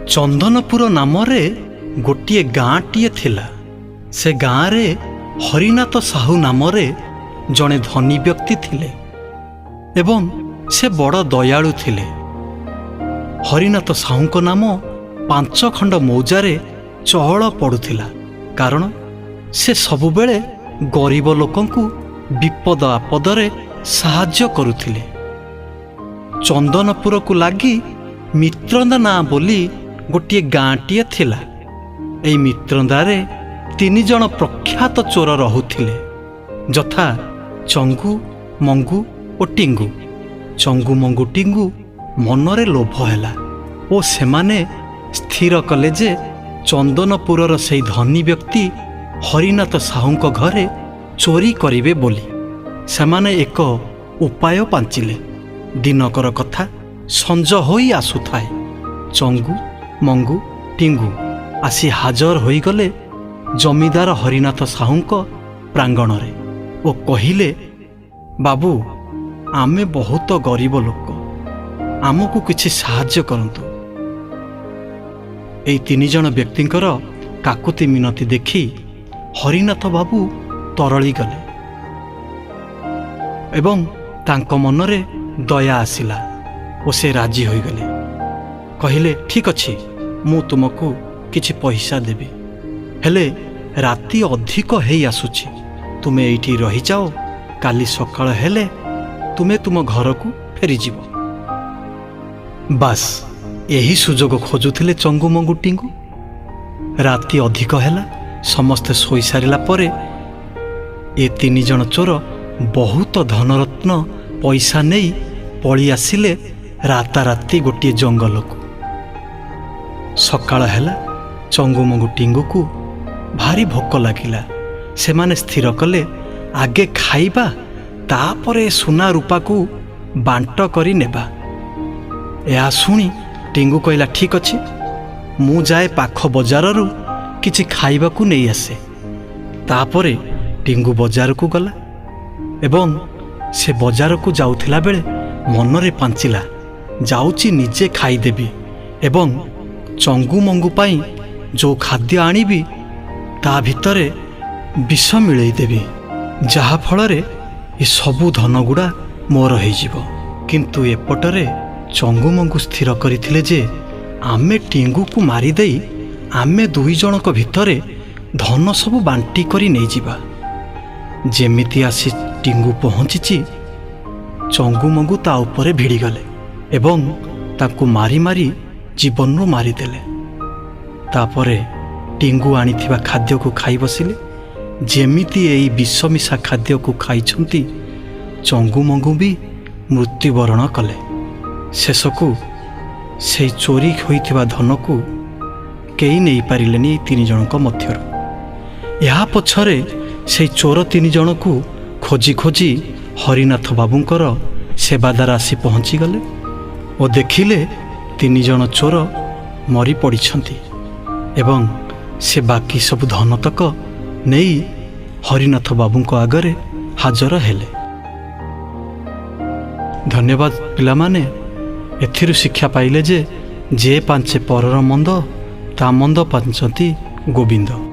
ଚନ୍ଦନପୁର ନାମରେ ଗୋଟିଏ ଗାଁଟିଏ ଥିଲା। ସେ ଗାଁରେ ହରିନାଥ ସାହୁ ନାମରେ ଜଣେ ଧନୀ ବ୍ୟକ୍ତି ଥିଲେ ଏବଂ ସେ ବଡ଼ ଦୟାଳୁ ଥିଲେ। ହରିନାଥ ସାହୁଙ୍କ ନାମ ପାଞ୍ଚ ଖଣ୍ଡ ମୌଜାରେ ଚହଳ ପଡ଼ୁଥିଲା, କାରଣ ସେ ସବୁବେଳେ ଗରିବ ଲୋକଙ୍କୁ ବିପଦ ଆପଦରେ ସାହାଯ୍ୟ କରୁଥିଲେ। ଚନ୍ଦନପୁରକୁ ଲାଗି ମିତ୍ରନ୍ଦା ନାଁ ବୋଲି ଗୋଟିଏ ଗାଁଟିଏ ଥିଲା। ଏଇ ମିତ୍ରନ୍ଦାରେ ତିନି ଜଣ ପ୍ରଖ୍ୟାତ ଚୋର ରହୁଥିଲେ, ଯଥା ଚଙ୍ଗୁ, ମଙ୍ଗୁ ଓ ଟିଙ୍ଗୁ। ଚଙ୍ଗୁ, ମଙ୍ଗୁ, ଟିଙ୍ଗୁ ମନରେ ଲୋଭ ହେଲା ଓ ସେମାନେ ସ୍ଥିର କଲେ ଯେ ଚନ୍ଦନପୁରର ସେଇ ଧନୀ ବ୍ୟକ୍ତି ହରିନାଥ ସାହୁଙ୍କ ଘରେ ଚୋରି କରିବେ ବୋଲି। ସେମାନେ ଏକ ଉପାୟ ପାଞ୍ଚିଲେ। ଦିନକର କଥା, ସଞ୍ଜ ହୋଇ ଆସୁଥାଏ। ଚଙ୍ଗୁ, ମଙ୍ଗୁ, ଟିଙ୍ଗୁ ଆସି ହାଜର ହୋଇଗଲେ ଜମିଦାର ହରିନାଥ ସାହୁଙ୍କ ପ୍ରାଙ୍ଗଣରେ ଓ କହିଲେ, "ବାବୁ, ଆମେ ବହୁତ ଗରିବ ଲୋକ, ଆମକୁ କିଛି ସାହାଯ୍ୟ କରନ୍ତୁ।" ଏଇ ତିନି ଜଣ ବ୍ୟକ୍ତିଙ୍କର କାକୁତି ମିନତି ଦେଖି ହରିନାଥ ବାବୁ ତରଳି ଗଲେ ଏବଂ ତାଙ୍କ ମନରେ ଦୟା ଆସିଲା ଓ ସେ ରାଜି ହୋଇଗଲେ। କହିଲେ, "ଠିକ୍ ଅଛି, ମୁଁ ତୁମକୁ କିଛି ପଇସା ଦେବି। ହେଲେ ରାତି ଅଧିକ ହେଇ ଆସୁଛି, ତୁମେ ଏଇଠି ରହିଯାଅ। କାଲି ସକାଳ ହେଲେ ତୁମେ ତୁମ ଘରକୁ ଫେରିଯିବ।" ବାସ୍, ଏହି ସୁଯୋଗ ଖୋଜୁଥିଲେ ଚଙ୍ଗୁ, ମଙ୍ଗୁ, ଟିଙ୍ଗୁ। ରାତି ଅଧିକ ହେଲା। ସମସ୍ତେ ଶୋଇସାରିଲା ପରେ ଏ ତିନି ଜଣ ଚୋର ବହୁତ ଧନରତ୍ନ ପଇସା ନେଇ ପଳି ଆସିଲେ ରାତାରାତି ଗୋଟିଏ ଜଙ୍ଗଲକୁ। ସକାଳ ହେଲା। ଚଙ୍ଗୁମଙ୍ଗୁ ଟିଙ୍ଗୁକୁ ଭାରି ଭୋକ ଲାଗିଲା। ସେମାନେ ସ୍ଥିର କଲେ, ଆଗେ ଖାଇବା, ତାପରେ ସୁନା ରୂପାକୁ ବାଣ୍ଟ କରି ନେବା। ଏହା ଶୁଣି ଟିଙ୍ଗୁ କହିଲା, "ଠିକ୍ ଅଛି, ମୁଁ ଯାଏ ପାଖ ବଜାରରୁ କିଛି ଖାଇବାକୁ ନେଇ ଆସେ।" ତାପରେ ଟିଙ୍ଗୁ ବଜାରକୁ ଗଲା ଏବଂ ସେ ବଜାରକୁ ଯାଉଥିଲା ବେଳେ ମନରେ ପାଞ୍ଚିଲା, ଯାଉଛି ନିଜେ ଖାଇଦେବି ଏବଂ ଚଙ୍ଗୁ ମଙ୍ଗୁ ପାଇଁ ଯେଉଁ ଖାଦ୍ୟ ଆଣିବି ତା ଭିତରେ ବିଷ ମିଳେଇ ଦେବି, ଯାହାଫଳରେ ଏ ସବୁ ଧନଗୁଡ଼ା ମୋର ହେଇଯିବ। କିନ୍ତୁ ଏପଟରେ ଚଙ୍ଗୁମଙ୍ଗୁ ସ୍ଥିର କରିଥିଲେ ଯେ ଆମେ ଟିଙ୍ଗୁକୁ ମାରିଦେଇ ଆମେ ଦୁଇ ଜଣଙ୍କ ଭିତରେ ଧନ ସବୁ ବାଣ୍ଟି କରି ନେଇଯିବା। ଯେମିତି ଆସି ଟିଙ୍ଗୁ ପହଞ୍ଚିଛି, ଚଙ୍ଗୁମଙ୍ଗୁ ତା ଉପରେ ଭିଡ଼ିଗଲେ ଏବଂ ତାକୁ ମାରି ମାରି ଜୀବନରୁ ମାରିଦେଲେ। ତାପରେ ଟିଙ୍ଗୁ ଆଣିଥିବା ଖାଦ୍ୟକୁ ଖାଇ ବସିଲେ। ଯେମିତି ଏଇ ବିଷ ମିଶା ଖାଦ୍ୟକୁ ଖାଇଛନ୍ତି, ଚଙ୍ଗୁମଙ୍ଗୁ ବି ମୃତ୍ୟୁବରଣ କଲେ। ଶେଷକୁ ସେଇ ଚୋରି ହୋଇଥିବା ଧନକୁ କେହି ନେଇପାରିଲେନି ଏଇ ତିନି ଜଣଙ୍କ ମଧ୍ୟରୁ। ଏହା ପଛରେ ସେଇ ଚୋର ତିନି ଜଣକୁ ଖୋଜି ଖୋଜି ହରିନାଥ ବାବୁଙ୍କର ସେବାଦାର ଆସି ପହଞ୍ଚିଗଲେ ଓ ଦେଖିଲେ ତିନି ଜଣ ଚୋର ମରି ପଡ଼ିଛନ୍ତି ଏବଂ ସେ ବାକି ସବୁ ଧନତକ ନେଇ ହରିନାଥ ବାବୁଙ୍କ ଆଗରେ ହାଜର ହେଲେ। ଧନ୍ୟବାଦ ପିଲାମାନେ। ଏଥିରୁ ଶିକ୍ଷା ପାଇଲେ ଯେ ଯେ ପାଞ୍ଚେ ପରର ମନ୍ଦ, ତା ମନ୍ଦ ପାଞ୍ଚନ୍ତି ଗୋବିନ୍ଦ।